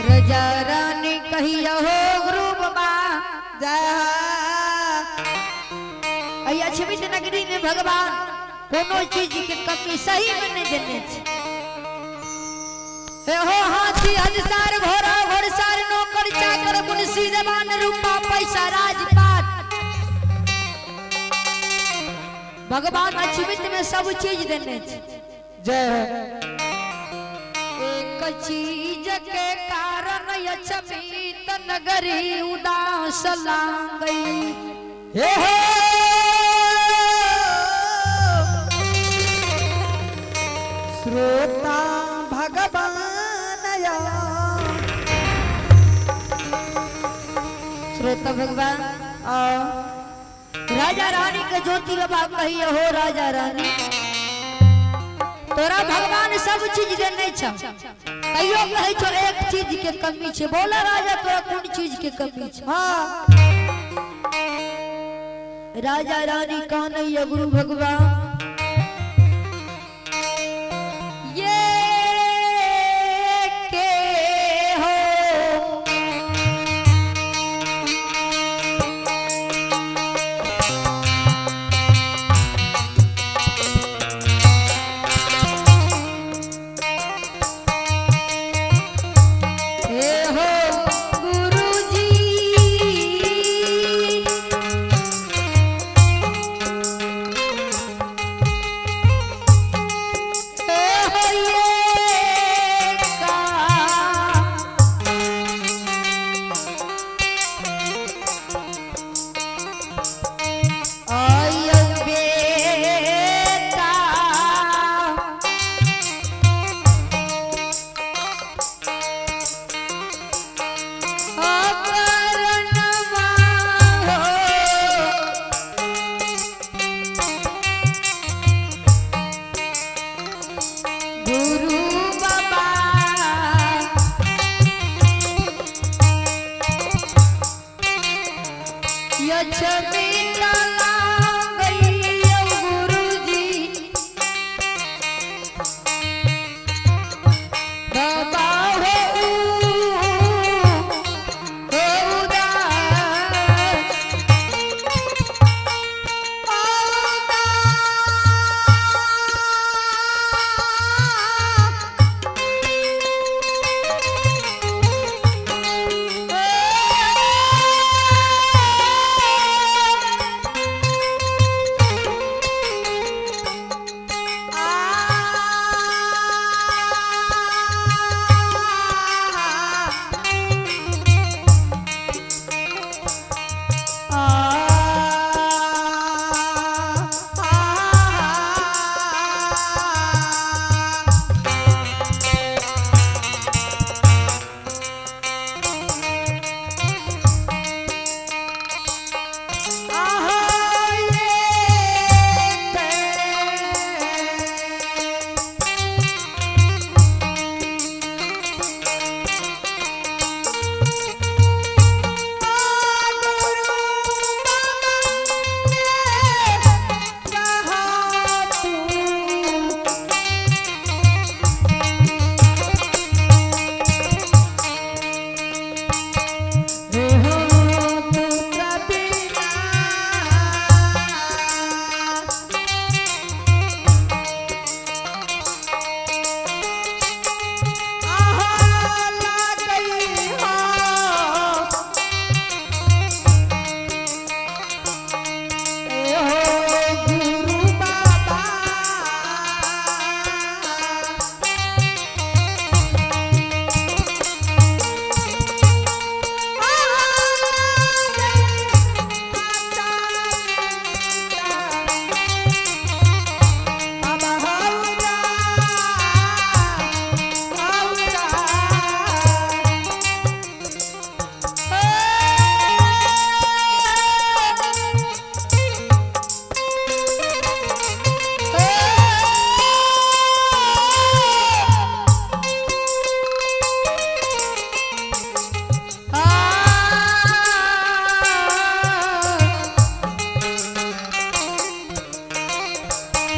राजा रानी कहिया हो गुरु बाबा। जय अई अछमित नगरी में भगवान कोनो चीज के कमी सही में नहीं देने छे। हे हो हाथी हजसार घोड़ा घोड़सार नौकर चाकर मुंशी जबान रूपा पैसा राजपाट, भगवान अछमित में सब चीज देने छे। जय एक चीज के कारण अछमित नगरी उदास लांगई। हे हो श्रोता भगवान या श्रोता भगवान राजा रानी के ज्योति बाबा कहिए हो राजा रानी तोरा भगवान सब चीज देने छ, तैयो कहै छो एक चीज के कमी छे। बोला राजा तोरा कोन चीज के कमी छे? हाँ राजा रानी कानैया गुरु भगवान ये के हो हे हो गुरुजी हे हो ये का आयो बेटा अपरनमा हो गुरु बाबा यछमी गई गुरुजी बाबा हो उदास।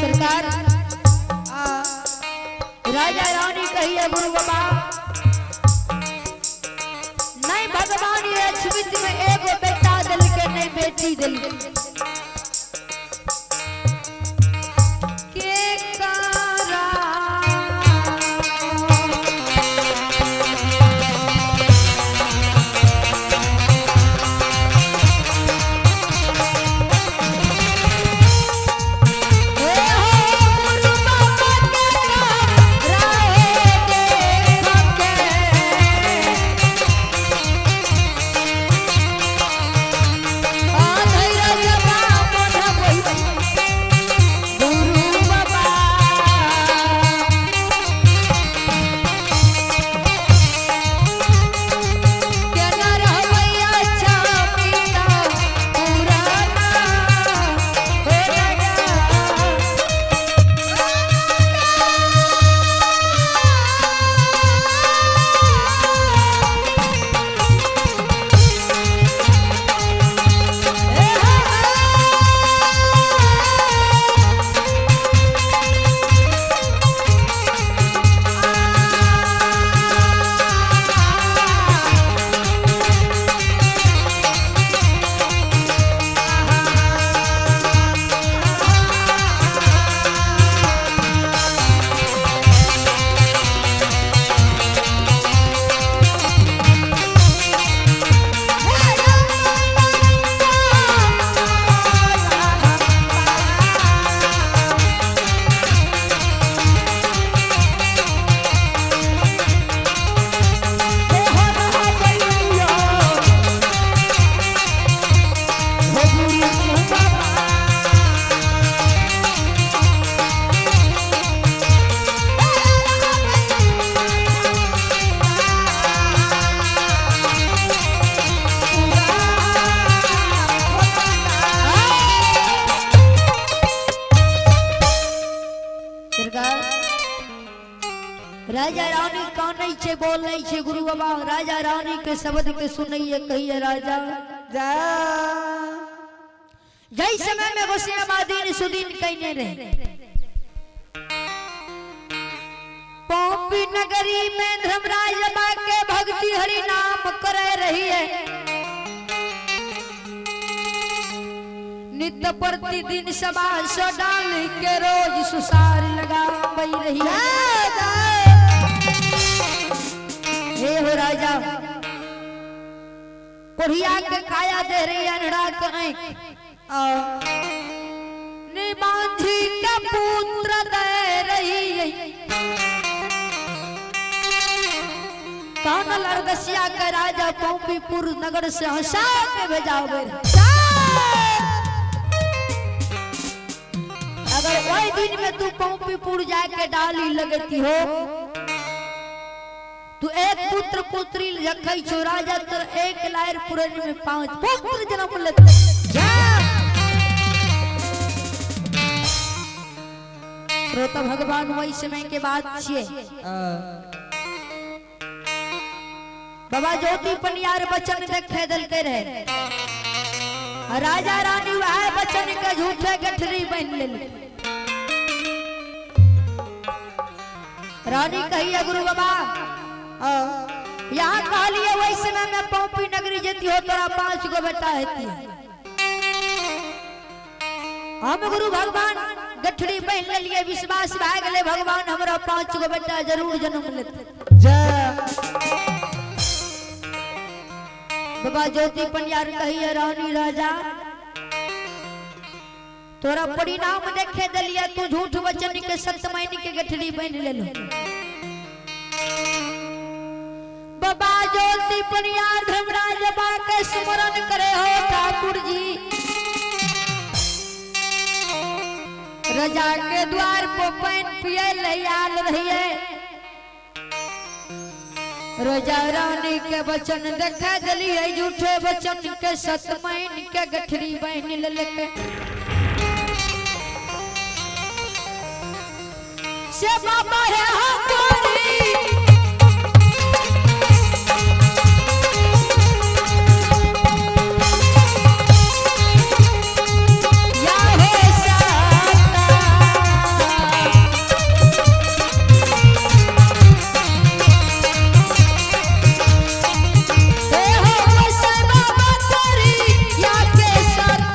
सरकार राजा रानी कहिए गुरु बाबा कहि देल के कारा हे हो गुरु बाबा के राहे देख के धैर्य बामन होई गुरु बाबा केना रहबै अच्छा पिता पुराना हो राजा। सरकार राजा रानी कानै छै बोलै छै गुरु बाबा राजा रानी के शब्द के सुनैये कहिए राजा जय जय समय में गोसिया दीन सुदीन कहने रहे पौपी नगरी में धर्मराज बा के भक्ति हरि नाम करे रही है नित्य प्रतिदिन सभा सो डाल के रोज सुसार लगा रही है। हे हो राजा कोढ़िया के काया दे रही अनड़ा के आँख निबांझी के पुत्र दे रही है। कौन लरदसिया के राजा पौपीपुर नगर से हंसा के भेजावे अगर वही दिन में तू पौपीपुर जाके डाली लगती हो तू एक पुत्र पुत्री रखै छो राजा तोर एक लायर पुरन में पांच पुत्र जन्म लेते। श्रोता भगवान वही समय के बात छिए। बाबा ज्योति पनियार बचन देखे दलके रहे आ राजा रानी वह बचन के झूठे गठरी बन लेल। रानी कही गुरु बाबा यहाँ कहलिए वही समय में पौपी नगरी जती हो तोरा 5 गो बेटा हेती। हम गुरु भगवान गठरी पहन लेलिए विश्वास भए गेलै भगवान हमरा 5 गो बेटा जरूर जन्म लेते। जय बाबा ज्योति पनियार कहिए रानी राजा तोरा परिणाम देखे दलिए तू झूठ वचन के सत्य मान के गठरी बन लेलो। बाबा ज्योति पनियार धर्मराज बा के स्मरण करे हो ठाकुर जी रजा के द्वार पर पानी पिए ले आल रहिए। रजा रानी के वचन देखे दलिए झूठे वचन के सत मान के गठरी बन लेलके। से बाबा है हमारी या हे साता। हे हो बस बाबा तेरी या के साथ।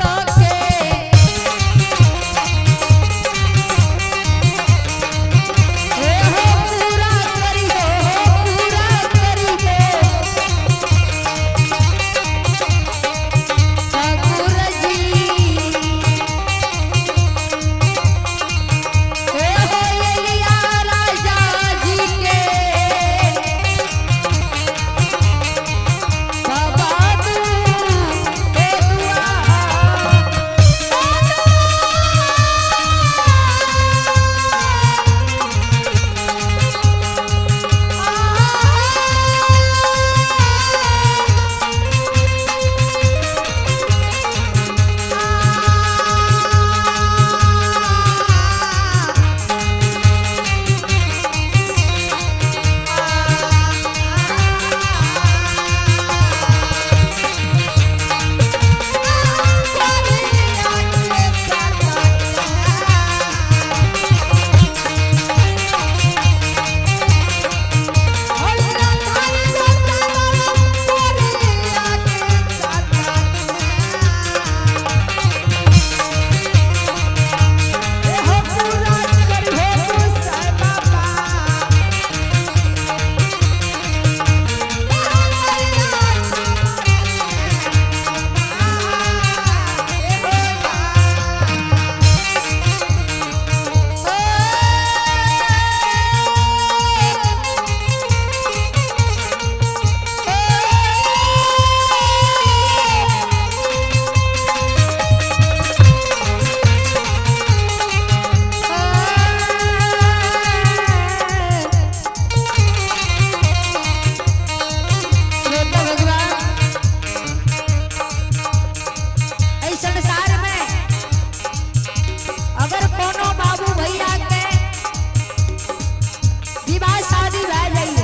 शादी भए जाइए,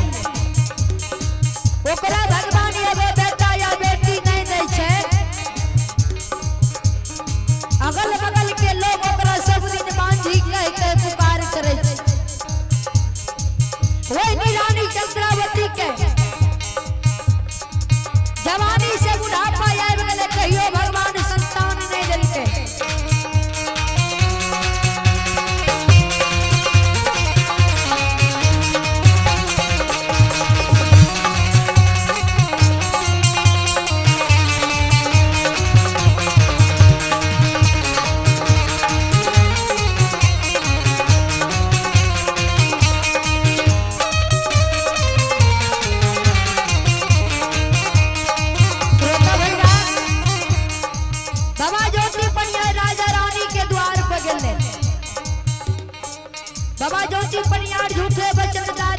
ओकरा भगवान एगो बेटा या बेटी नहीं दै छै। अगल बगल के लोग ओकरा सब दिन बांझी कह के पुकार करे छै। वही रानी चंद्रावती के जवानी से बुढ़ापा आबि गेलै, कहियो भगवान संतान नहीं देलकै। श्रोता भैया, बाबा ज्योति पनिया राजा रानी के द्वार पर गेले। बाबा ज्योति पनियार झूठे वचनदारी